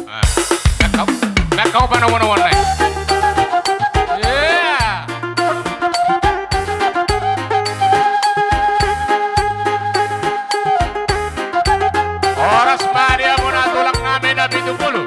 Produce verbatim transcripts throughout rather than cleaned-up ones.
Baen hamu, baen hamu panomunomuan na i. Ia. Horas ma di hamuna tulang nami na pitu pulu.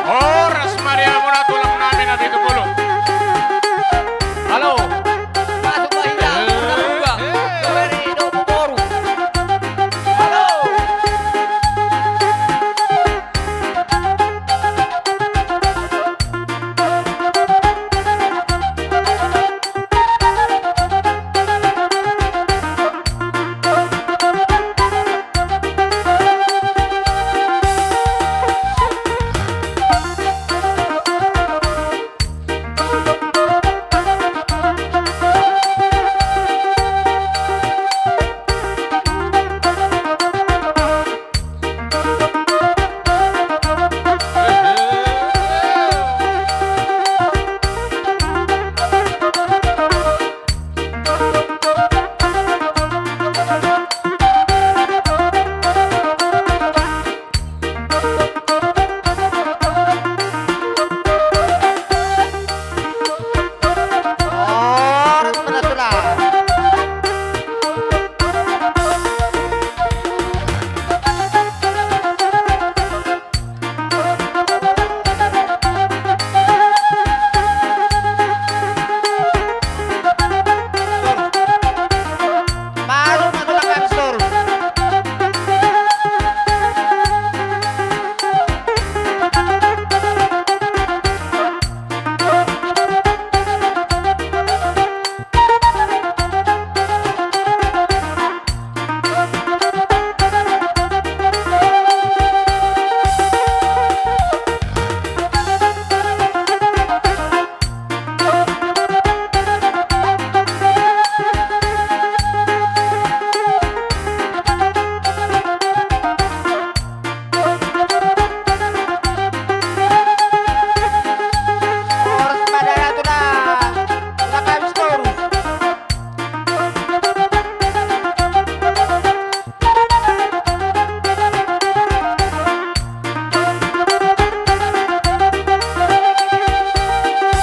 Horas ma di hamuna tulang nami na pitu pulu. Halo. Masuk ma hita, eh, Marga Buga. Eh. Kaweri dohot boru. Halo.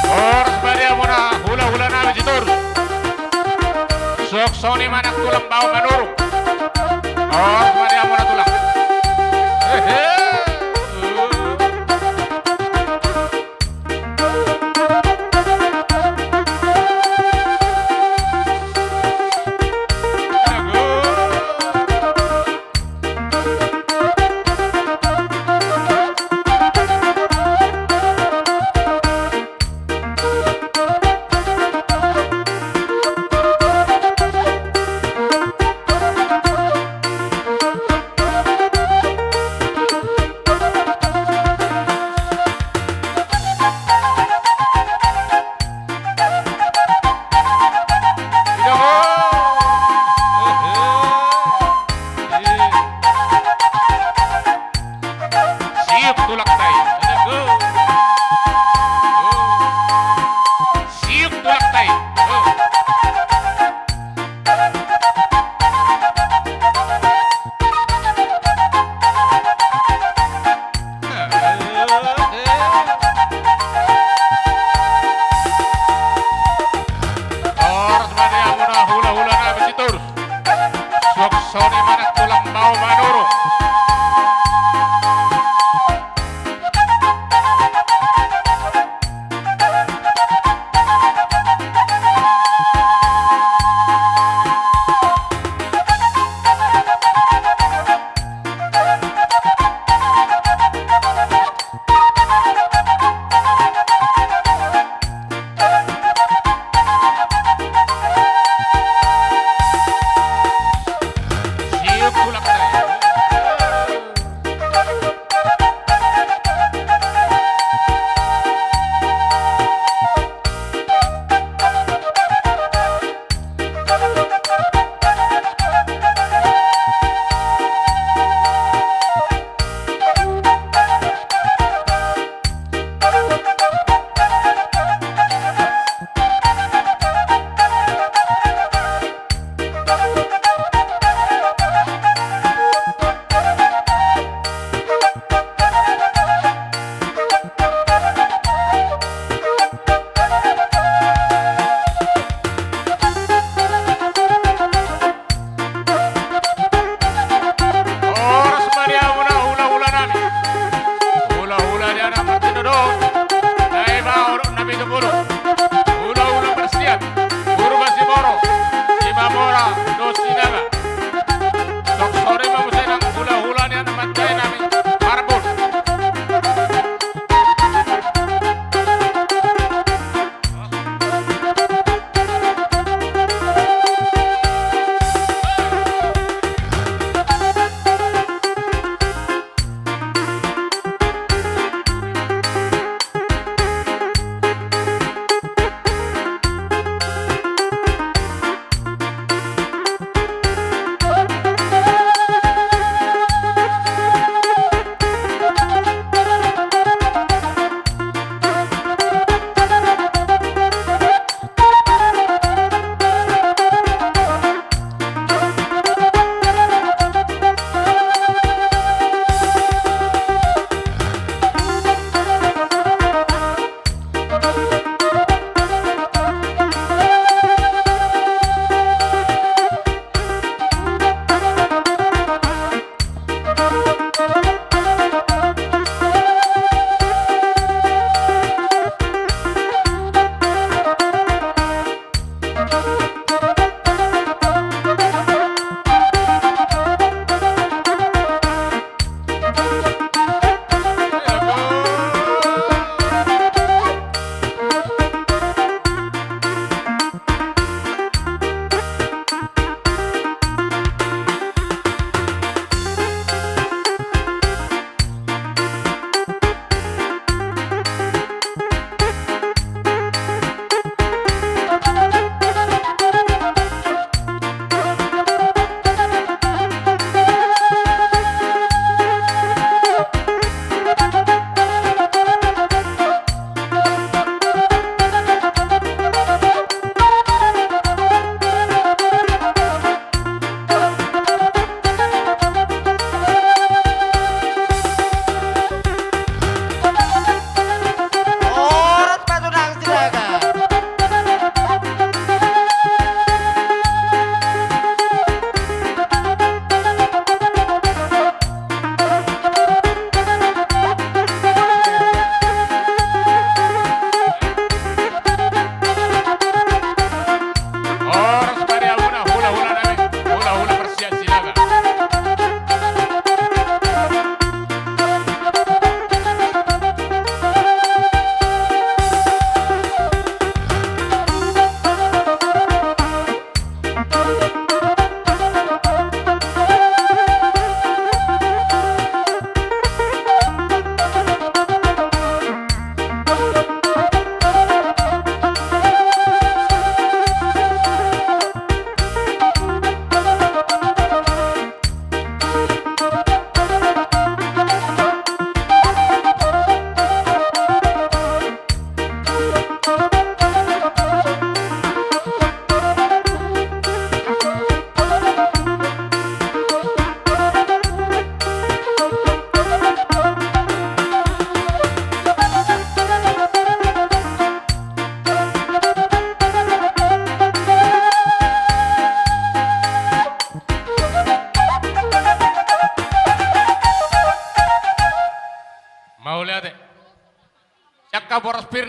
Horas ma di hamuna hulahula nami Sitorus. Suang songon i ma nang tulang Baok Manurung. Horas ma di hamuna tulang. Hehe. Siuk tulak tai. Siuk tulak tai. Toni manang tulang Bao Manurung.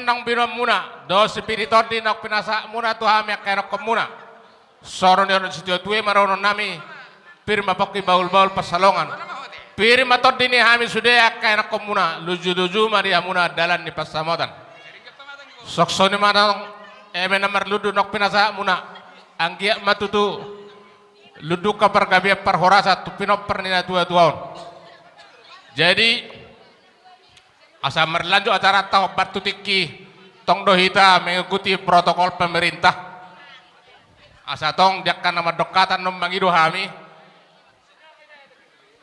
naung binoanmuna, dohot sipir ni tondi naung pinasahatmuna tu hami angka ianakhonmuna. Songon na nidok ni situatua i ma dohononnami, pir ma pongki bahulbahul pansalongan. Pir ma tondi ni hami sude angka ianakhonmuna, lujuluju ma di hamuna dalan ni pansamotan. Songon i ma tong, eme na marlundu naung pinasahatmuna, anggiat ma tutu lundungkon pargabean parhorasan tu pinompar ni natuatua on. Jadi, asa marlanjut acaranta hombar tu tingki, tong do hita mengikuti protokol pemerintah. Asa tong di angka na mandok hata annon mangido hami.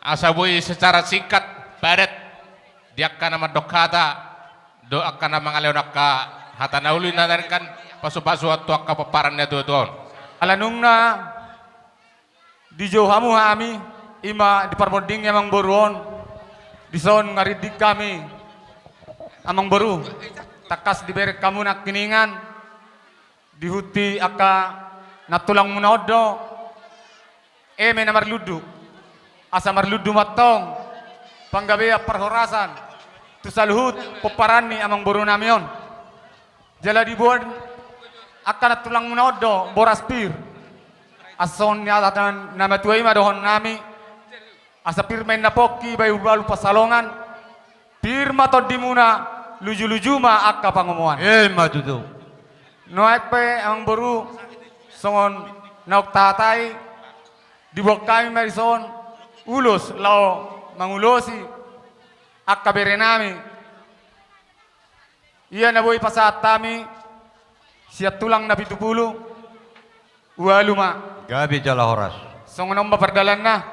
Asa boi secara singkat, padat, di angka na mandok hata, dohot angka na mangalehon angka hata na uli na naeng pasupasu tu angka pomparan ni natuatua on. Ala nunga dijou hamu hami, i ma di parmonding ni amangboru on, dison nunga rinding hami, amangboru, tangkas dibereng hamu nangkiningan, di huhut angka nantulangmuna on do, eme na marlundu, asa marlundu ma tong panggabean parhorasan tu saluhut pomparan ni amangborunami on. Jala diboan angka nantulangmuna on do boras pir. Asa songon ni hata ni na matua i ma dohononnami, asa pir ma inna pongki bahulbahul pansalongan, pir ma tondimuna, lujuluju ma angka pangomoan. I ma tutu. Nuaeng pe amangboru, songon naung tahatai, diboan hami ma dison ulos laho mangulosi angka berenami. Ia na boi pasahat hami sian tulang na pitu pulu, ualu ma. Gabe jala horas. Songon on ma pardalanna.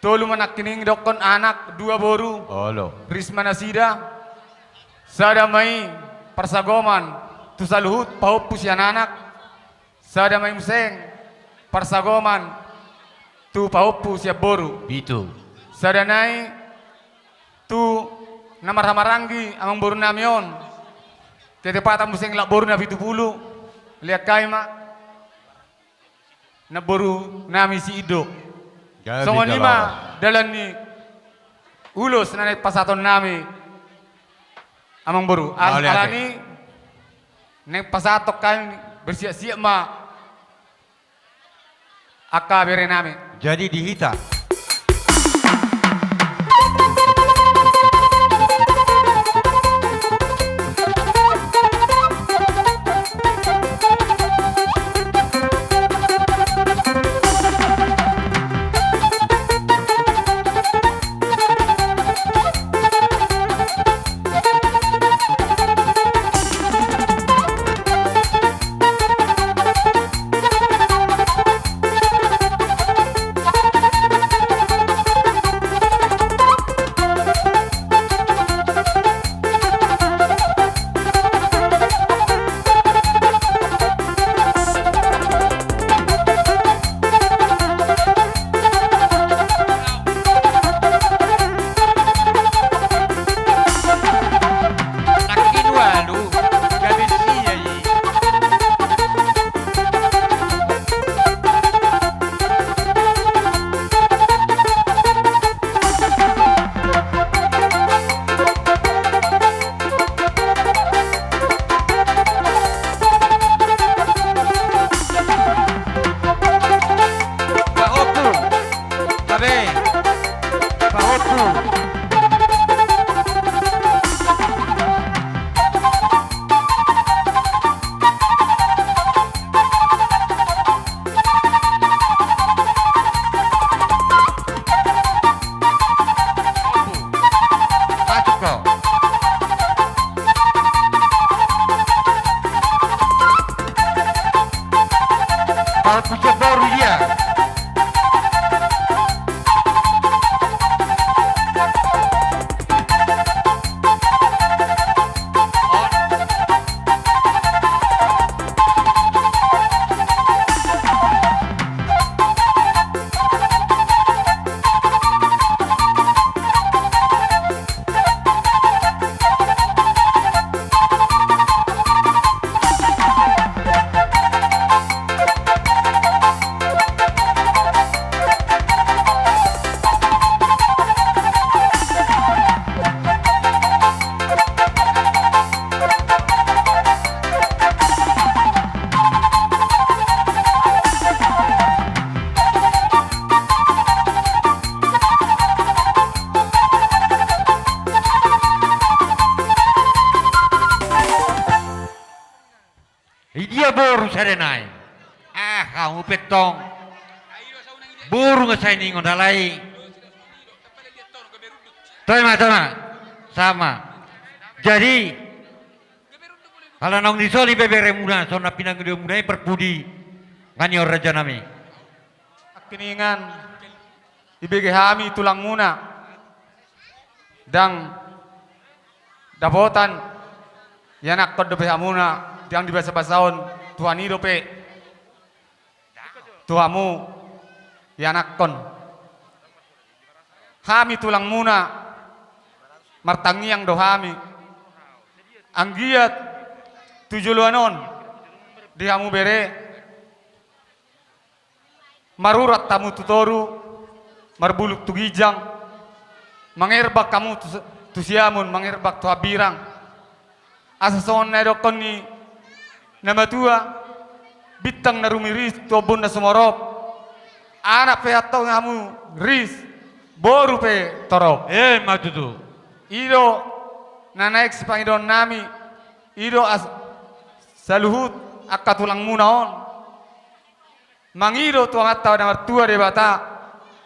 Tolu ma nangkining didokkon anak, dua boru. Olo. Risma nasida. Sada ma i parsagoman tu saluhut pahompu sian anak. Sada ma i muse parsagoman tu pahompu sian boru. Pitu. Sada nai tu na marhahamaranggi amangborunami on. Ketepatan muse lak boru na pitu pulu. Liat hami ma namborunami si Indo. Gabe jala horas. Songon i ma dalan ni ulos na naeng pasahatonnami, amangboru. Al-, mauliate. Alani naeng pasahathon hami, bersiap-siap ma angka berenami. Jadi di hita. Idia boru sada nai? Ah, hamu pe tong. Boru nga sai ningon alai. Tama, tama. Sama. Jadi, ala naung disoli beberemuna, songon na pinangidoanmuna i parpudi, nga nion rajanami. Angginingan, ibege hami tulangmuna. Ndang dapotan ianakkon dope hamuna, ndang dibasabasahon Tuhan i dope tu hamu ianakkon. Hami tulangmuna, martangiang do hami. Anggiat tu joloan on di hamu bere, marurat hamu tu toru, marbulung tu ginjang, mangerbak hamu tu, tu siamun, mangerbak tu hambirang. Asa songon na didokkon ni na matua, bintang na rumiris tu ombun na sumorop, anak pe antong hamu ris, boru pe torop. Emma tutu. I do na naeng sipangidoannami, i do as-, saluhut angka tulangmuna on. Mangido tu Amanta na martua Debata,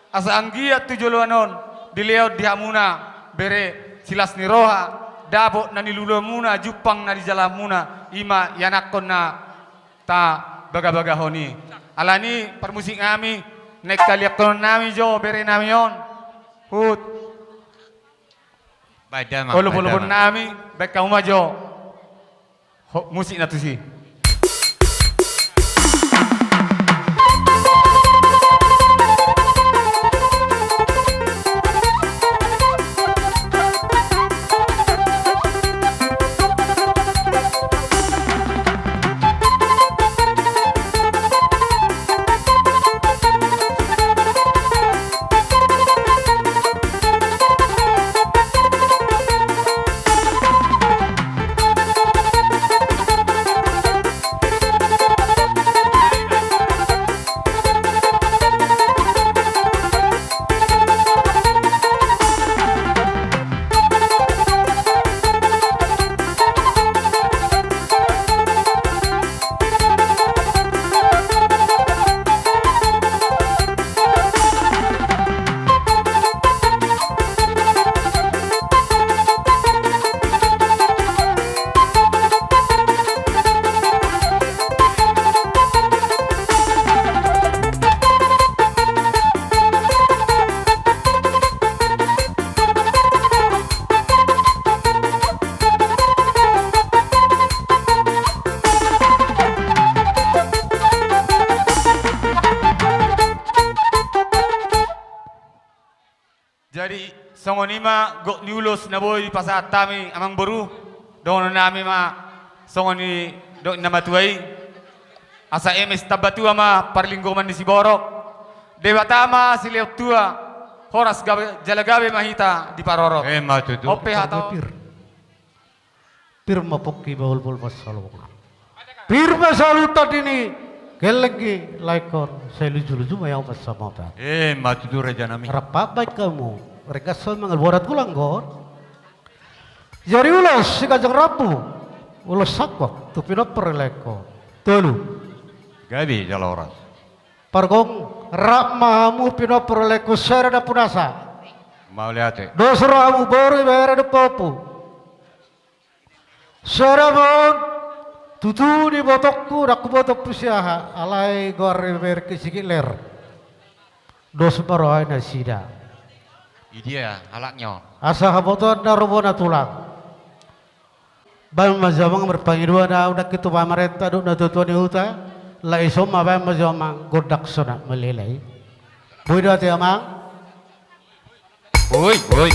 asa anggiat tu joloan on dilehon di hamuna bere silas ni roha, dapot na niluluanmuna, jumpang na nijalahanmuna, i ma ianakkon na tabagabagahon i. Alani i parmusiknami, naeng haliangkononnami jo berenami on. Hut. Baen damang, baen damang. Olopoloponnami, baen hamu ma jo. Ho, musik na tusi. Jadi, songon i ma gok ni ulos na boi dipasahat hami, amangboru. Dohononnami ma songon nidok ni na matua i: Asa eme sitamba tua ma parlinggoman ni siborok. Debata ma silehon tua, horas gabe, jala gabe ma hita diparorot. Emma tutu. On pe hata on. Pir. Pir ma pongki, bahulbahul pansalongan. Pir ma saluhut tondi ni gelleng i, laengkon sai lujuluju ma i au pansamotan. Emma tutu, rajanami. Rap baen hamu, ringgas ma mangalap borat, hulanggon. Jadi ulos siganjang rambu, ulos sangkot tu pinompar ni laengkon. Tolu. Gabe jala horas. Pargong, rap ma hamu pinompar ni laengkon, sada dampunasa. Mauliate. Dos roha hamu, boru, ibebere dohot pahompu. Sada ma on, tutu nibotongku, ndang huboto ompu si aha, alai goar ni beberengki Sigit Ler. Dos ma roha ni nasida. Idia halakna on? Asa habotoan na ro bona tulang. Baen ma jo, amang, marpangidoan ahu nangkin tu pamarenta dohot natuatua ni huta, laos ison ma, baen ma jo, amang, gondang sonang malelai. Boi do ate, amang? Boi, boi.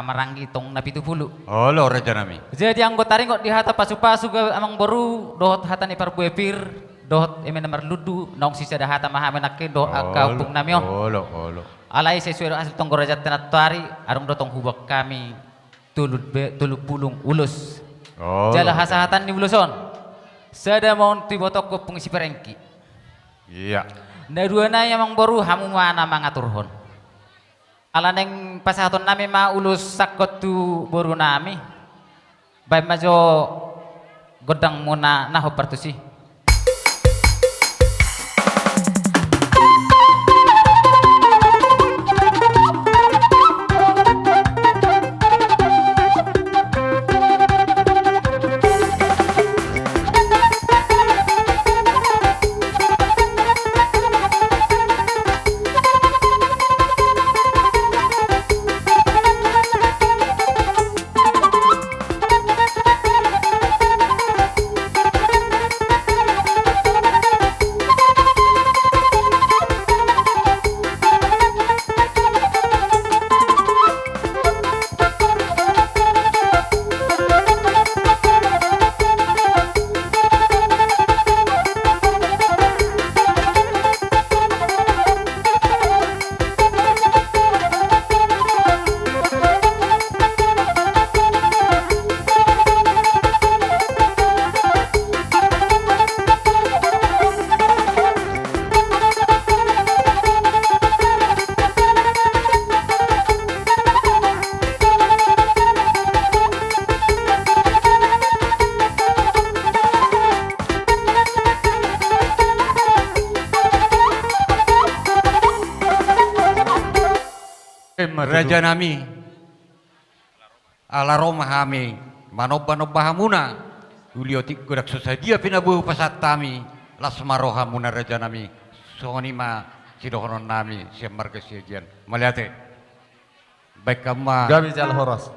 maranggi tong na pitu pulu. Olo, raja nami. Jadi anggo taringot di hata pasupasu gabe amang boru, dohot hata ni parbue pir, dohot eme na marlundu, naung sisada hata ma hami nangkin dohot angka ompung nami on. Olo, olo. Alai sesuai do hasil tonggo raja tena tuari, adong do tong hubuat hami tolu be-, tolu pulu ulos. Olo, raja nami. Jala hasahatan ni ulos on. Sada ma on tu ibotongku ompung si Perengki. Iya. Na dua nai amang boru hamu ma na mangaturhon. Ala naeng pasahaton nami ma ulos sangkot tu boru nami. Baen ma jo gondang muna na hombar tusi. Raja nami. Ala ro ma hami manomba-nomba hamuna. Uli otik godang so sadia pe na boi hupasahat hami, las ma rohamuna raja nami. Songon i ma sidohonon nami sian marga Siagian. Mauliate. Baen hamu ma. Gabe jala horas.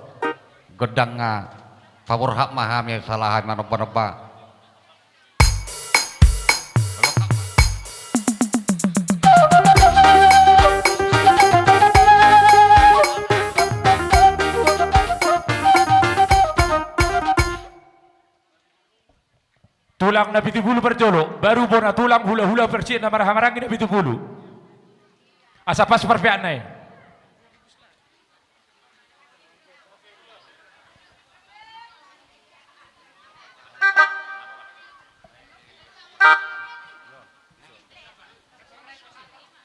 Gondangna, paborhat ma hami sala hami manomba-nomba. Tulang na pitu pulu parjolo, baru bona tulang hula-hula parsiek na marhaha maranggi na pitu pulu. Asa pas parpeakna i.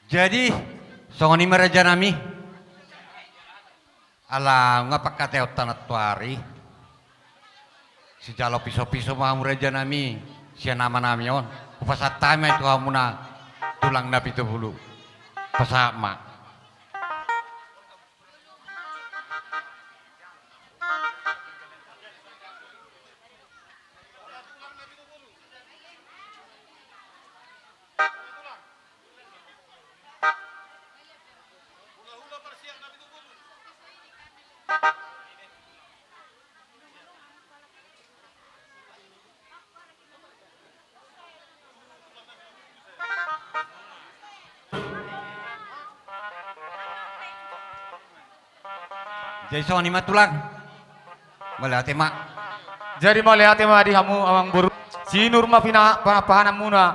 Jadi, songon i ma raja nami. Ala nunga pangkataion tangan tuari. Sijalo piso-piso ma hamu raja nami, sian ama nami on. Hupasahat hami ma i tu hamuna tulang na pitu pulu. Pasahat ma. Jadi songon i ma tulang. Mauliate ma. Jadi mauliate ma di hamu amang boru. Sinur ma pina-, pa-, pahananmuna.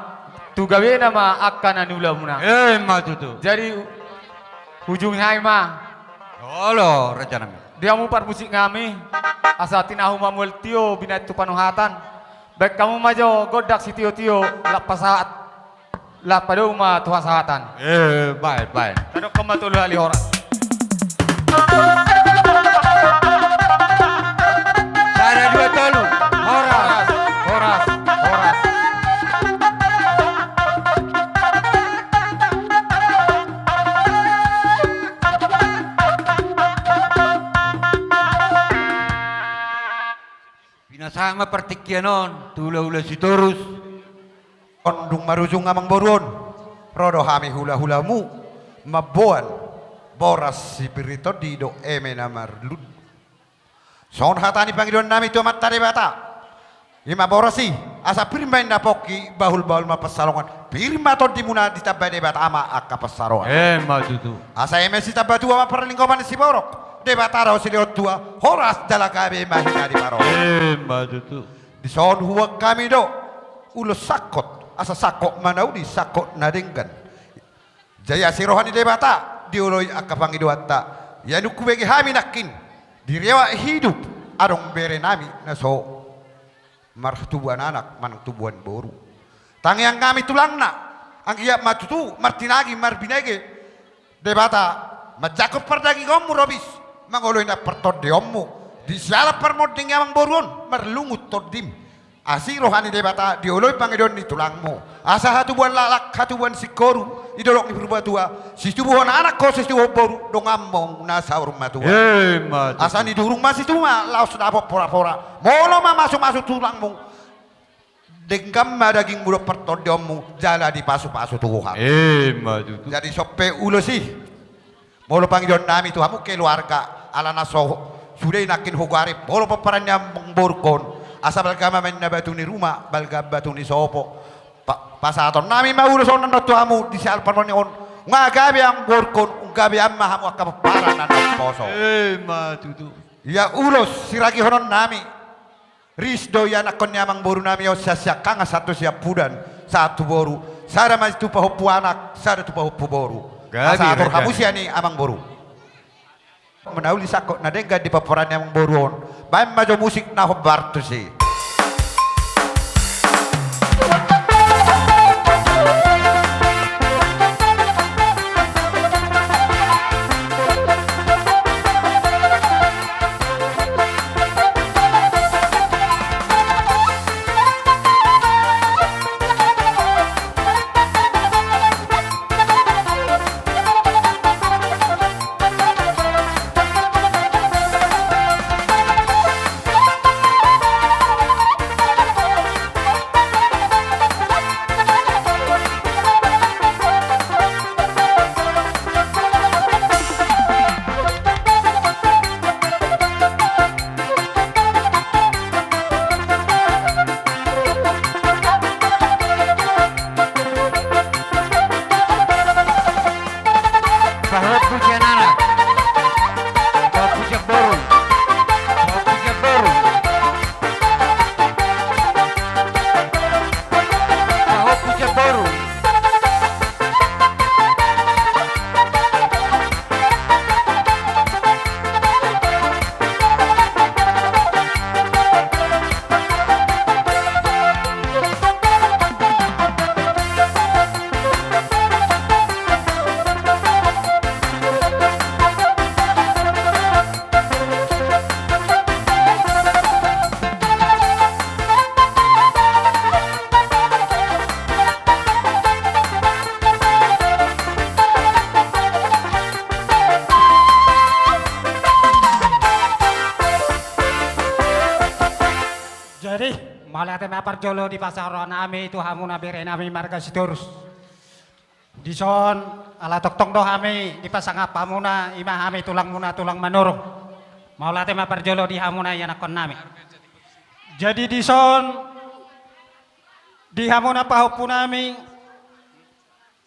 Tu gabena ma angka na niulamuna. Eh, ma tutu. Jadi ujung i ma. Olo, raja nami. Di hamu parmusik nami. Asa tinahu ma mual tio binaen tu panuhatan. Baen hamu ma jo gondang sitio-tio, lam pasahat. Lam padomu ma tu hasahatan. Eh, baen, baen. Tadok hamu ma tolu hali horas. Sada, dua, tolu. Horas. Horas. Horas. Pinasahat ma partingkian on tu hula-hula Sitorus. On dung marujung amang boru on, ro do hami hula-hulamu mamboan boras sipir ni tondi dohot eme na marlundu. Songon hata ni pangidoan nami tu Amanta Debata, i ma boras i, Asa pir ma inna pongki, bahulbahul ma pansalongan. Pir ma tondimuna, ditambai Debata ma angka pansaroan. Emma tutu. Asa eme sitambatua ma parlinggoman ni siborok, Debata do silehon tua, horas jala gabe ma hinadiparoan. Emma tutu. Dison huboan hami do ulos sangkot, asa sangkot ma na uli, sangkot na denggan. Jadi asi roha ni Debata dioloi angka pangidoanta. Ia dung hubege hami nangkin, di rewak hidup adong berenami na so martubuan anak manang tubuan boru. Tangiang hami tulangna, anggiat ma tutu martinangi marbinege Debata, manjangkon pardagingonmu robis, mangoloi na partondeonmu, di siala parmonding ni amangboru on marlungun tondim. Asi roha ni Debata dioloi pangidoan ni tulangmu, asa hatubuan laklak, hatubuan singkoru, di dolok ni Purbatua, situbuhon anak ho, situbuhon boru, donganmu na saur matua. Emma tutu. Asa nidurung ma situma, laos dapot porapora. Molo mamasumasu tulangmu, denggan ma dagingmu dohot partondeonmu, jala dipasupasu Tuhan. Emma tutu. Jadi songon i pe ulos i. Molo pangidoannami tu hamu keluarga, alana so sude nangkin hugoari, molo pomparan ni amangborungkon, asa balga ma main na batu ni ruma, balga batu ni sopo. Pa-, pasahatonnami ma ulos on annon tu hamu, di siala parmondingon, nunga gabe amangborungkon, nunga gabe ma hamu angka pomparan na naposo. Emma tutu. Ia ulos siragihononnami. Ris do ianakhon ni amangborunami on, sian siangkangan sahat tu siampudan, sahat tu boru, sada ma tu pahompu anak, sada tu pahompu boru. Gabe. Asa atur hamu sian i amangboru. Molo na uli sangkot na denggan di pomparan ni amangboru on, baen ma jo musik na hombar tusi. Pahompu sian anak. Pahompu sian boru. Pahompu sian boru. Pahompu sian boru. Jadi, mauliate ma parjolo dipasahat rohanami tu hamuna berenami marga Sitorus. Dison, ala tongtong do hami dipasangap hamuna, i ma hami tulangmuna, tulang Manurung. Mauliate ma parjolo di hamuna ianakhonnami. Jadi dison, di hamuna pahompunami,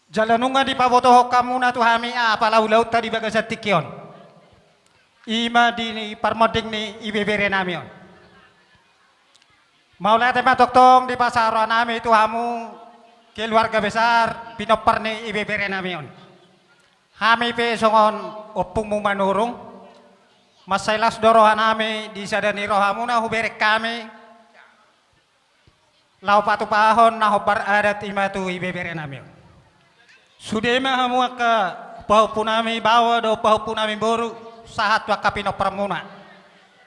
jala nunga dipabotohon hamuna tu hami aha palaulaunta di bagasan tingki on. I ma di parmonding ni ibeberenami on. Mauliate ma tongtong dipasahat rohanami tu hamu keluarga besar pinompar ni ibeberenami on. Hami pe songon ompungmu Manurung, mansai las do rohanami di sada ni rohamuna hubereng hami laho patupahon na hombar adat i ma tu ibeberenami on. Sude ma hamu angka pahompunami baoa dohot pahompunami boru, sahat tu angka pinomparmuna.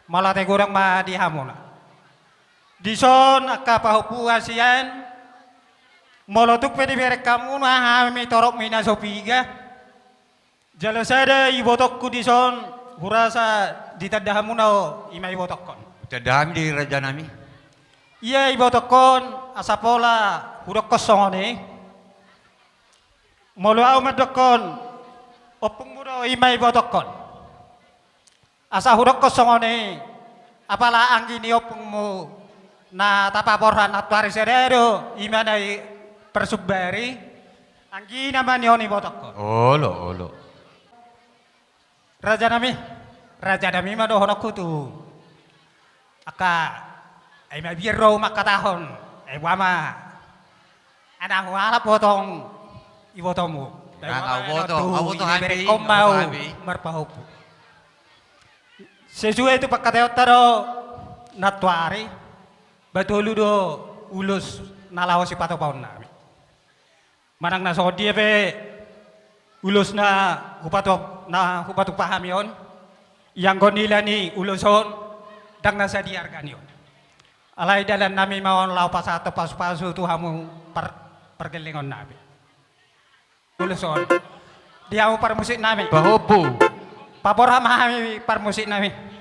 Mauliate godang ma di hamuna. Dison angka pahompu hasian, molo tung pe dibereng hamuna hami toropmi na so piga, jala sada ibotongku dison, hurasa ditanda hamuna ho, i ma ibotongkon. Tanda hami di rajanami. Ia ibotongkon, asa pola hudokkon songon i. Molo ahu mandokkon, ompungmu do i ma ibotongkon. Asa hudokkon songon i, apala anggi ni ompungmu Na tapaborhat nantuari sada do, ima na i parsumbari, anggina ma nion ibotongkon. Olo, olo. Rajanami, rajanami ma dohononku tu angka, ai mabiar do mangkatahon, ai boha ma. Ai na hualap botong ibotongmu. Nang au boto, au boto hami, iberengkon ma au marpahompu. Sesuai tu pangkataionta do nantuari, batolu do ulos na laho sipatupaonnami. Manang na songon dia pe ulos na hupatu-, na hupatupa hami on, ianggo nilai ni ulos on, ndang na sadia argana on. Alai dalannami ma on laho pasahathon pasupasu tu hamu par-, pargellengonnami. Ulos on. Di hamu parmusiknami. Pahompu. Paborhat ma hami parmusiknami.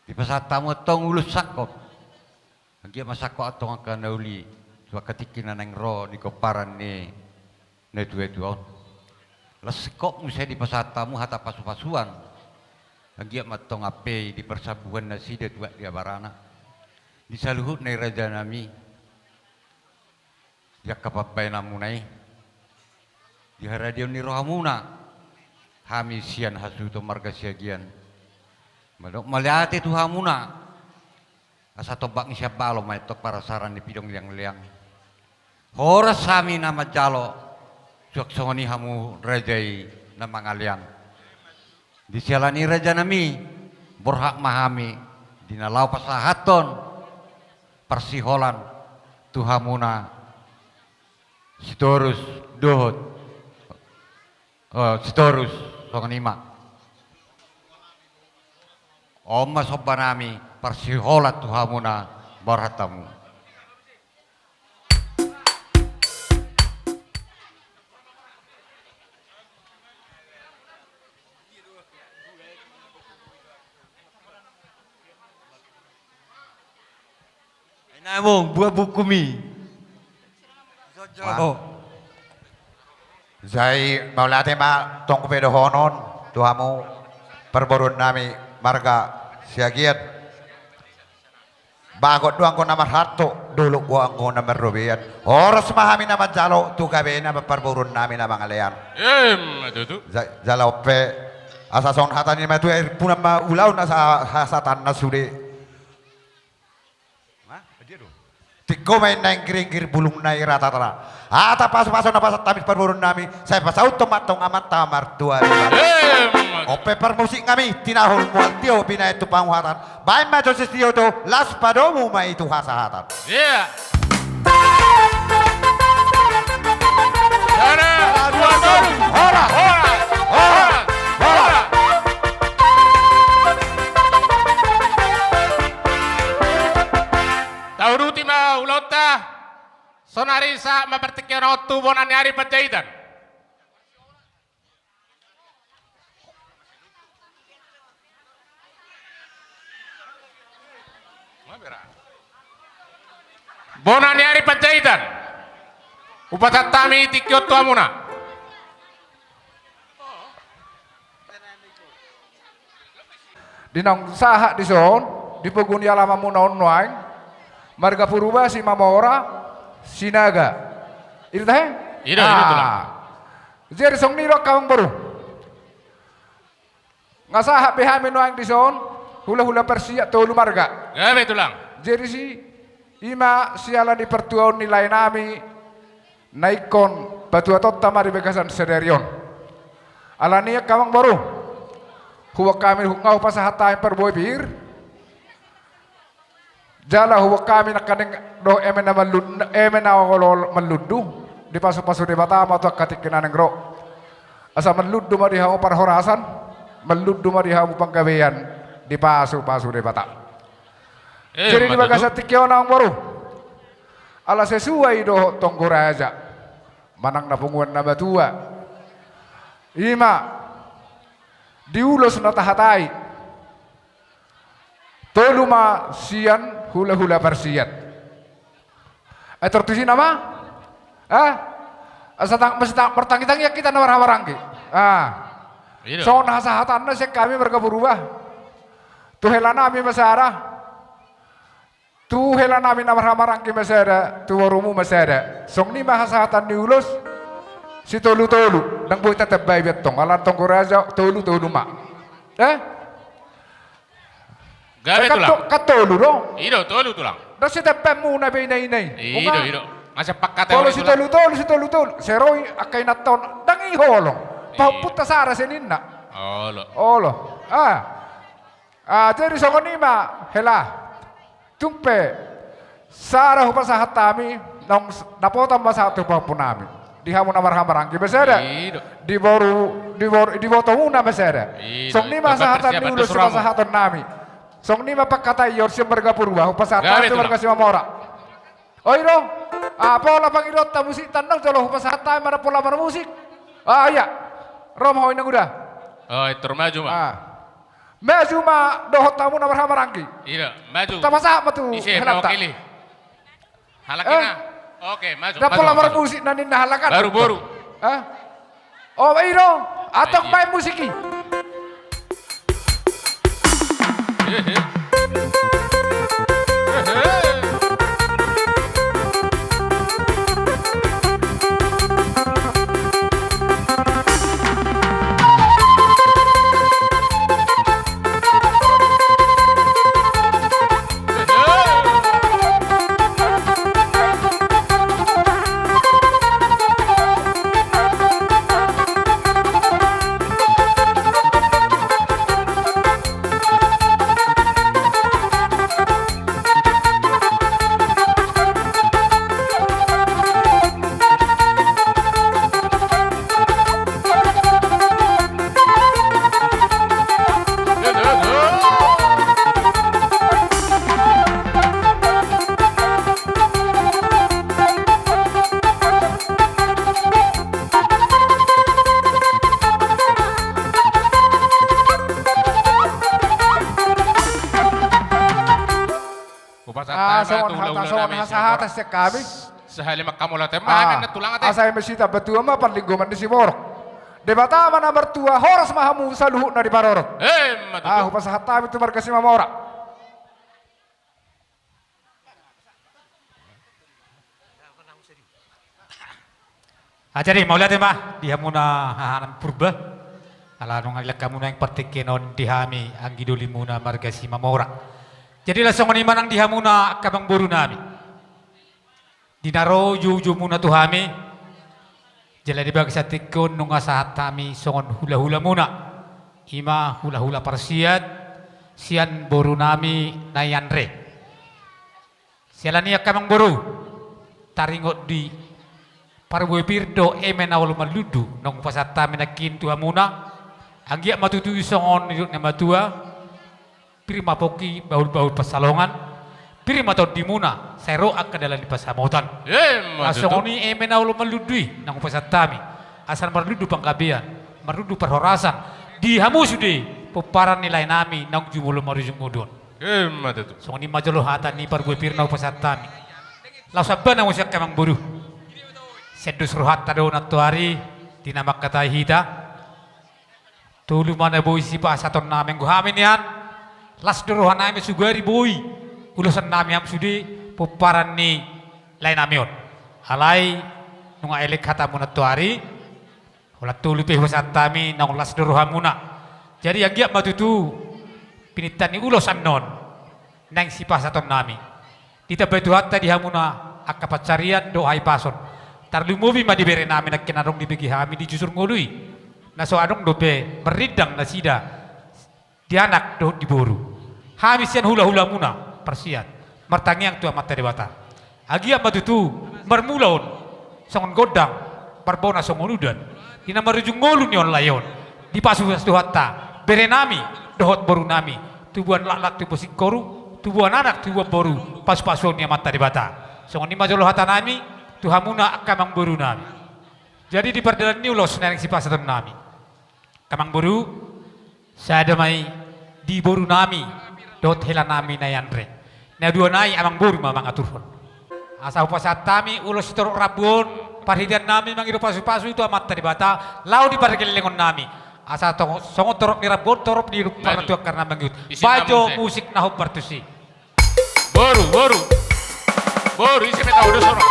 Dipasahat hamu antong ulos sangkop. Anggiat ma sangkop antong angka na uli tu angka tingki na naeng ro di pomparan ni natuatua on. Laos singkop muse dipasahat hamu hata pasupasuan. Anggiat ma antong ampei di parsambuan nasida tuak di abarana, di saluhutna i rajanami. Di angka pambahenanmuna i, di haradeon ni rohamuna, hami sian hasuhuton marga Siagian mandok mauliate tu hamuna. Asa tombak ni siambalo ma i antong parasaran ni pidong leangleang. Horas hami na manjalo, suang songon i hamu raja i na mangalean. Di siala ni i rajanami, borhat ma hami di na laho pasahathon parsiholan tu hamuna Sitorus dohot, eh, Sitorus, songon i ma. On ma sombanami parsiholan tu hamuna, borhat hamu. Ai na mung buat buku mi. Wah. Jai mauliate ma tong pe dohonon tu hamu parboruonnami marga Siagian. Bagot do anggo na marhalto, dolok do anggo na marrobean. Horas ma hami na manjalo tu gabena ma parboruonnami na mangalean. Emma tutu. Ja-, jala on pe asa songon hata ni natuatua, irpunan ma ulaon asa hasatanna sude. Hah? Dia do. Tingko ma inna inggiringgir, bulungna i ratarata. Hata pasupasu na pasahat hami tu parboruonnami, sai pasauthon ma antong amanta martua. Emma. On pe parmusiknami, tinahul mual tio binahen tu panguhatan. Baen ma jo sitio tu, laos padomu ma i tu hasahatan. Iya. Sada, dua, tolu. Horas. Horas. Horas. Horas. Tauduti ma ulaonta. Saonari sahat ma partingkian on tu bona ni ari Panjaitan. Bona ni ari Panjaitan. Hupasahat hami tingki on tu hamuna. Di naung sahat dison, di pogu ni alamanmuna on nuaeng, marga Purba Simamora Sinaga. I do tahe? I do, i do, Tulang. Jadi songon i do angka amangboru. Nga sahat be hami nuaeng dison, hula-hula parsiat tolu marga. Gabe, Tulang. Jadi si, i ma siala ni partuaon ni laenami, na ingkon patuaonta ma di bagasan sadari on. Alani i angka amangboru, huboan hami, nga hupasahat hami parbue pir. Jala huboan hami nangkaning dohot eme na malun-, eme na olo-olo mallundu di pasu-pasu Debata ma tu angka tingki na naeng ro. Asa mallundu ma di hamu parhorasan, mallundu ma di hamu panggabean di pasu-pasu Debata. Eh, jadi di bagasan tingki on amangboru, ala sesuai dohot tonggo raja manang na punguan na matua, i ma di ulos na tahatai. Tolu ma sian hula-hula parsiat. Eh, tortusi nama? Eh? Asa tang-, mesti tang-, martangi-tangian hita na marhahamaranggi. Ah. I do. Songon hasahatanna sian hami marga Purba. Tu helanami ma sada. Tu helanami na marhahamaranggi ma sada, tu borumu ma sada. Songon i ma hasahatan ni ulos, sitolu-tolu, ndang boi tatambai be antong, ala tonggo raja tolu-tolu ma. Eh? Gabe, eh, kan Tulang. To-, kan tolu do? I do, tolu, Tulang. Ndang sitambaanmuna be ina-ina i. I do, i do. Nga sian pangkataion i, Tulang. Molo sitolu-tolu, sitolu-tolu. Sai ro i angka inanta on, ndang i holong. I. Pahompunta sada sian inna. Olo. Olo. Ah. Ah, jadi songon i ma, hela. Tung pe sada hupasahat hami, naung s-, dapotan ma sahat tu pahompunami. Di hamu na marhahamaranggi ma sada. I do. Di boru, di boru, di ibotomuna ma sada. I do. Songon i ma hasahatan ni ulos sipasahatonnami. Songon i ma pangkataion sian marga Purba, hupasahat hami tu marga Simamora. Oi do. Ah, pola pangidoanta musik tandang jolo hupasahat hami ma pola marmusik. Ah, ia. Ro ma ho inang uda. Oh, i tor maju ma. Ah. Maju ma dohot hamu na marhahamaranggi. I do, maju. Tapasahat ma tu helanta. Ise mewakili? Halak ina. Eh? Oke, maju. Ndang pola marmusik na ninna halak an. Baru boru. Eh? Oh, i do. Antong baen musik i. Hehe. Hehe. Hupasahat hami ma tu hula-hula nami. Songon hasahatan sian hami. Sahali ma hamu laho, ate, ma hami na tulang, ate. Asa eme sita batua ma parlinggoman ni siborok. Debata ma na martua, horas ma hamu saluhutna diparorot. Emma tutu. Ah, hupasahat hami tu marga Simamora. Ah, jadi mauliate ma di hamuna haha nami Purba. Ala nunga dilehon hamu nuaeng partingkian on di hami anggi dolimuna marga Simamora. Jadi laos songon i ma nang di hamuna angka amangboru nami. Di na ro joujoumuna tu hami, jala di bagasan tingki on nunga sahat hami songon hulahulamuna, i ma hulahula parsiat sian boru nami na i Andre. Siala ni i angka amangboru, taringot di parbue pir dohot eme na olo marlundu naung hupasahat hami nangkin tu hamuna, anggiat ma tutu songon nidok ni na matua, pir ma pongki bahulbahul pansalongan, pir ma tondimuna sai ro angka dalan ni pansamotan. Emma tutu. Songon i eme na olo marlundu i naung hupasahat hami, asa marlundu panggabean, marlundu parhorasan di hamu sude pomparan ni lae nami naung jumolo marujung ngolu on. Emma tutu. Songon i ma jolo hata ni parbue pir na hupasahat hami. Laos ambana muse angka amangboru. Sian dos rohanta do nantoari di na mangkatai hita. Tolu ma na boi sipasahaton nami anggo hami nian. Las do roha nami sugari boi ulosan nami hamu sude pomparan ni lae nami on. Alai Nunga elek hatamuna tu ari, holan tolu pe hupasahat hami, naung las do rohamuna. Jadi anggiat ma tutu pinangidoan ni ulos annon naeng sipasahatonnami. Ditambai Tuhanta di hamuna angka pansarian dohot hahipason. Tarlumobi ma di berenami nangkin na adong dibege hami di jujur ngolu i. Na so adong dope marrindang nasida di anak dohot di boru. Hami sian hulahulamuna parsiat martangiang tu Amanta Debata. Anggiat ma tutu marmula on songon gondang, marbona songon udan di na marujung ngolu ni on lae on. Dipasupasu Tuhanta berenami dohot borunami, tubuan laklak tubuan singkoru, tubuan anak tubuan boru, pasupasuon ni Amanta Debata. Songon i ma jolo hatanami tu hamuna angka amangborunami. Jadi di pardalan ni ulos naeng sipasahatonnami, angka amangboru, sada ma i di borunami dohot helanami na i Andre. Na dua nai amangboru ma mangaturhon. Asa hupasahat hami ulos sitorop rambu on, parhiteannami mangido pasupasu tu Amanta Debata laho di pargellengonnami. Asa tong-, songon torop ni rambu on torop ni partuakkon na mangihut. Bajo musik na hombar tusi. Boru, boru. Boru, ise pe tau do sono.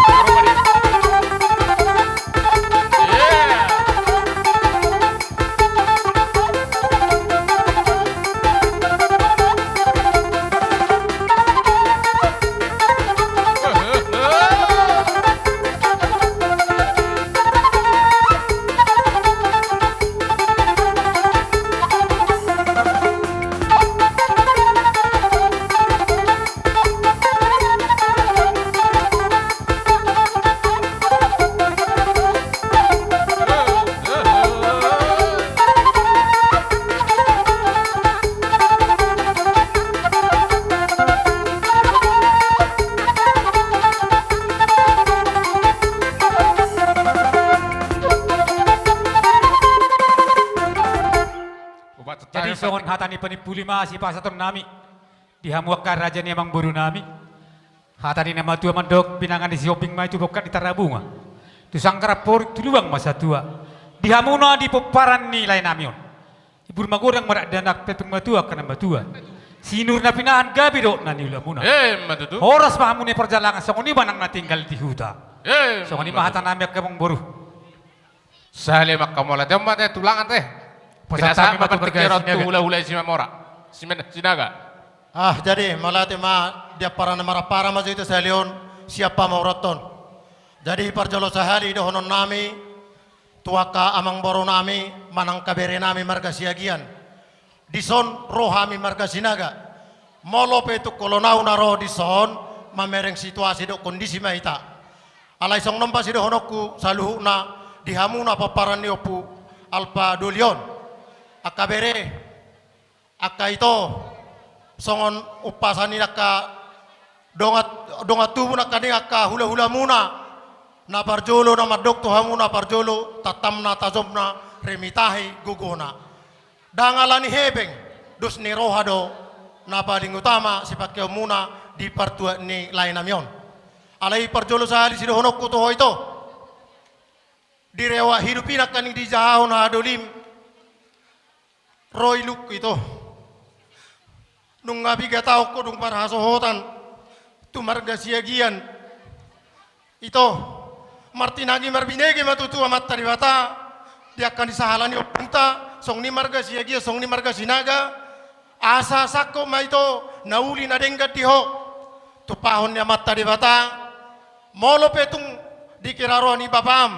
Jadi songon hata ni panimpuli ma sipasahatonnami di hamu angka raja ni amangborunami. Hata ni na matua mandok, pinangan ni Sihombing ma i tu bongkak ni Tarabunga, tu sanggar amporik tu lubang ma satua. Di hamuna di pomparan ni laenami on, ibur magodang ma dakdanak, pepeng matua angka na matua. Sinur na pinahan gabe do na niulamuna. Emma tutu. Horas ma hamu na i parjalangan, songon i ma nang na tinggal di huta. Emma tutu. Songon i ma hatanami angka amangboru. Sahali ma angka mauliate on ma te tulang ate. Pasahat hami ma tu marga Sinaga. Hulahula Simamora. Simen-, Sinaga. Ah, jadi mauliate ma di ampara na marampara ma jo ito sahali on sian pamoruonta on. Jadi parjolo sahali dohononnami tu angka amangborunami manang angka berenami marga Siagian. Dison ro hami marga Sinaga. Molo pe tung olo naung na ro dison, mamereng situasi dohot kondisi ma hita. Alai songon on ma sidohononku saluhutna di hamuna pomparan ni Ompu Alpa Doli on. Angka bere, angka ito, songon umpasa ni angka dongan, dongan tubu nangkaning angka hulahulamuna, na parjolo na mandok tu hamu na parjolo, tantanna tajomna, remi tahi gogona. Ndang ala ni hepeng, dos ni roha do na paling utama sipangkeonmuna di partuat ni laenami on. Alai parjolo sahali sidohononku tu ho ito. Direwak hidup i nangkaning dijahahon hadolim. Ro ilungku ito. Nunga piga taon ho dung marhasohotan tu marga Siagian. Ito, martinangi marbinege ma tutu Amanta Debata di angka ni sahala ni ompunta, songon i marga Siagian, songon i marga Sinaga, asa sangkot ma ito na uli na denggan di ho. Tumpahon ni Amanta Debata, molo pe tung dikira roha ni bapam,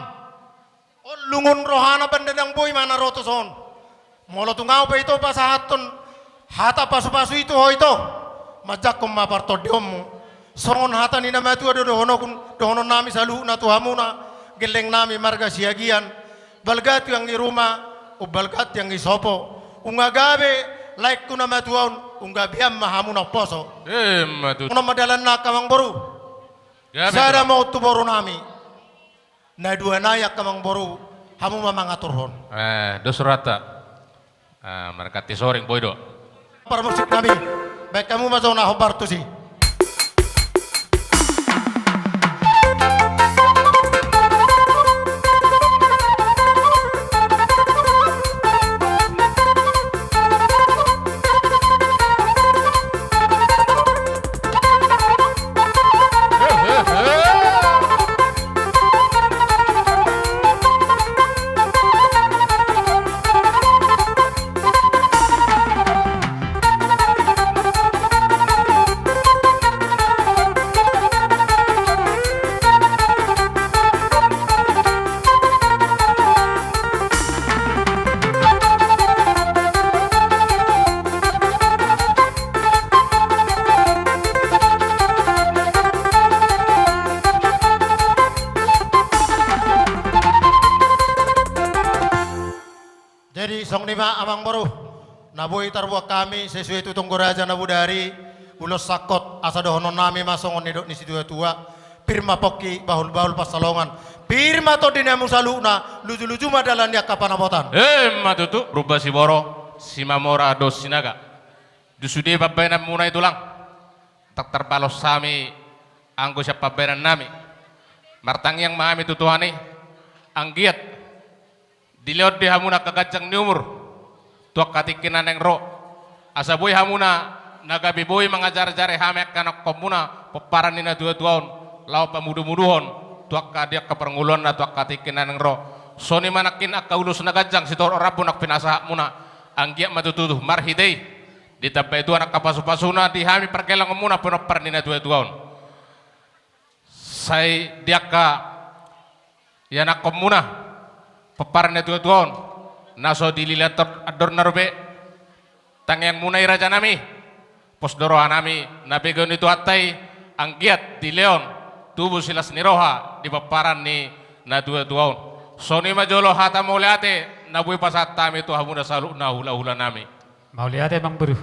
on lungun rohana, banda ndang boi ma na ro tuson. Molo tung ahu pe ito pasahathon hata pasupasu i tu ho ito, manjangkon ma partondionmu. Songon hata ni na matua do dohononku, dohononnami saluhutna tu hamuna, gellengnami marga Siagian. Balga tiang ni ruma, umbalga tiang ni sopo. Nunga gabe laengku na matua on, nunga gabean ma hamu na umposo. Emma tutu. Songon on ma dalanna angka amangboru. Gabe. Sada ma on tu borunami. Na dua nai angka amangboru, hamu ma mangaturhon. Eh, dos rohanta. Ah, marganti soring boi do. Parmusiknami, baen hamu ma jo na hombar tusi. Jadi songon i ma amangboru, na boi tarbuat hami sesuai tu tonggo raja na bodari, ulos sangkot, asa dohonon nami ma songon nidok ni situatua: Pir ma pongki, bahulbahul pansalongan, pir ma tondi ni hamu saluhutna, lujuluju ma dalan ni angka panapotan. Emma tutu, Purba Siboro, Simamora dohot Sinaga. Di sude pambahenanmuna i tulang, ndang tarbalos hami anggo sian pambahenan nami. Martangiang ma hami tu Tuhan i, anggiat dilehon di hamuna angka ganjang ni umur tu angka tingki na naeng ro, asa boi hamuna na gabe boi mangajarajari hami angka anakhonmuna pomparan ni natuatua on, laho pamudumuduhon tu angka, di angka parngoluanna tu angka tingki na naeng ro. Songon i ma nangkin angka ulos na ganjang sitorop rambu na pinasahatmuna, anggiat ma tutu marhite i ditambai Tuhan angka pasupasuna di hami pargellengonmuna pinompar ni natuatua on. Sai di angka ianakhonmuna pomparan ni natuatua on, na so dililala andorna dope tangiangmuna i rajanami. Pos do rohanami na begeon ni Tuhanta i, anggiat dilehon tubu silas ni roha di pomparan ni natuatua on. Songon i ma jolo hata mauliate na boi pasahat hami tu hamuna saluhutna hulahulanami. Mauliate amangboru.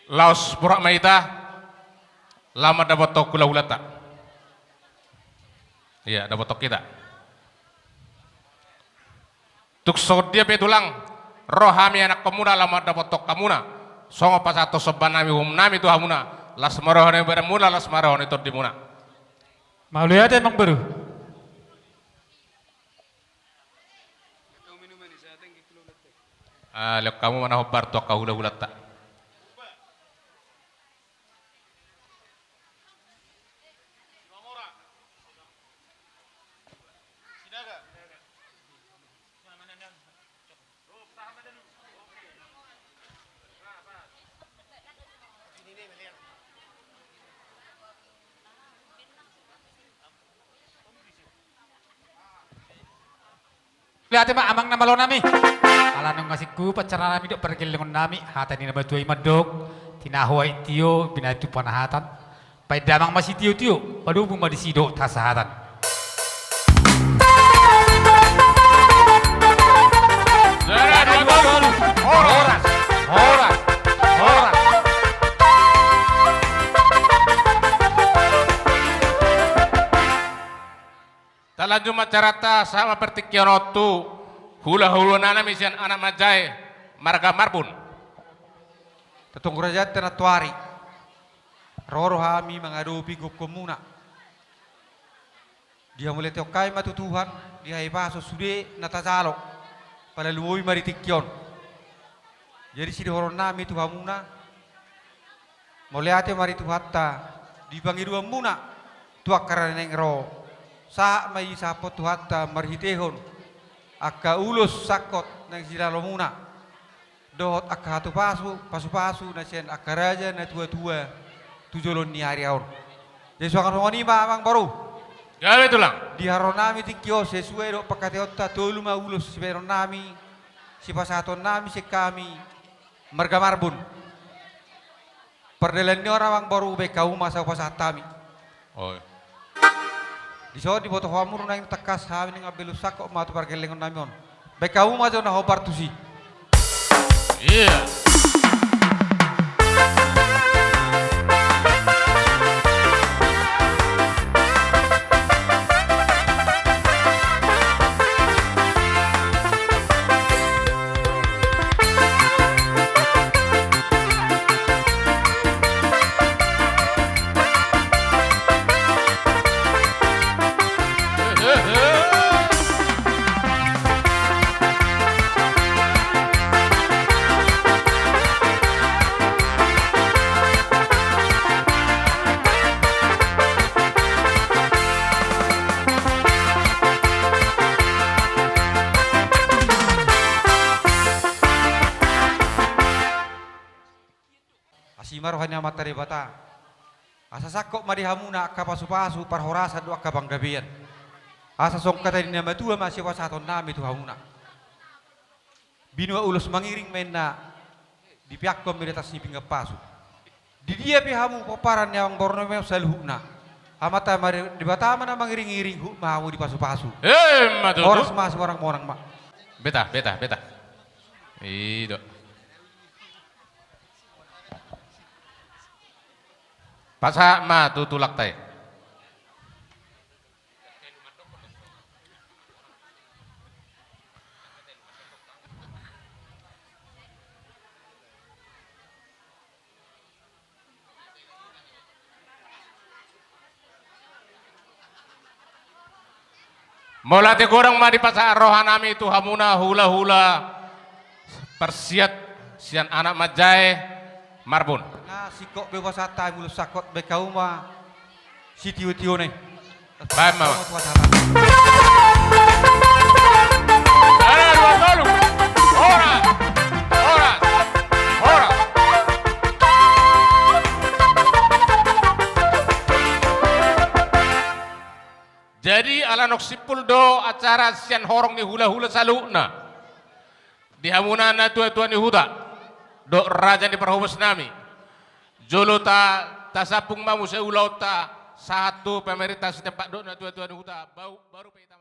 Laos borat ma hita laho mandapothon hulahulanta. Ia, dapothon hita. Tung songon dia pe tulang, ro hami anakhonmuna laho mandapothon hamuna, songon pasahathon sombanami, uhunnami tu hamuna, las ma roha ni badanmuna, las ma roha ni tondimuna. Mauliate amangboru. Ah, lehon hamu ma na hombar tu angka hulahulanta. Mauliate ma amang na malo nami. Ala nunga singkup acara nami dohot pargellengon nami, hata ni na matua i mandok: Tinahu aek tio, binahen tu panahatan. Baen damang ma sitiotio, padomu ma disi dohot hasahatan. Horas, horas, horas. Talanjut ma acaranta, sahat ma partingkian on tu hulahula nami sian anak manjae marga Marbun. Tonggo raja, nantoari ro do hami mangadopi gokhonmuna. Dihamauliatehon hami ma tu Tuhan di hahipason sude na tajalo, pala lumobi ma di tingki on. Jadi sidohonon nami tu hamuna, mauliate ma di Tuhanta di pangidoanmuna tu angka ari na naeng ro. Sahat ma i sahaphon Tuhanta marhitehon angka ulos sangkot naeng silalomuna dohot angka hatupasu, pasupasu na sian angka raja na tuatua tu joloan ni ari on. Jadi songon i ma amangboru. Gabe tulang. Di haroro nami tingki on sesuai dohot pangkataionta, tolu ma ulos sibahenon nami, sipasahaton nami sian hami marga Marbun. Pardalan ni on amangboru, baen hamu ma sahupasahat hami. Oi. Dison diboto hamu do naeng tangkas hami naeng ambelus sangkot ma tu pargellengon nami on. Baen hamu ma jo na hombar tusi. Iya. Asi ma roha ni Amanta Debata, asa sangkot ma di hamuna angka pasupasu, parhorasan dohot angka panggabean. Asa songon hata ni na matua ma sipasahaton nami tu hamuna. Binua ulos mangiring ma inna, dipeakhon ma di atas ni pinggan pasu. Di dia pe hamu pomparan ni amangboru nami on saluhutna, Amanta ma Debata ma na mangiring-iring, huhut ma hamu dipasupasu. Emma tutu. Horas ma, simonang-monang ma. Beta, beta, beta. I do. Pasahat ma tu tulangta i. Mauliate godang ma dipasahat rohanami tu hamuna hula-hula parsiat sian anak manjae marbun. Na singkop be pasahat, molo sangkot be hamu ma sitio-tio ni. Baen ma. Sada, dua, tolu. Horas. Horas. Horas. Jadi ala naung simpul do acara sian horong ni hula-hula saluhutna. Di hamuna natua-tua ni huta dohot raja ni parhobasnami. Jolo ta, tasampung ma muse ulaonta sahat tu pemerintah setempat dohot natua-tua ni huta, bau-, baru pe ta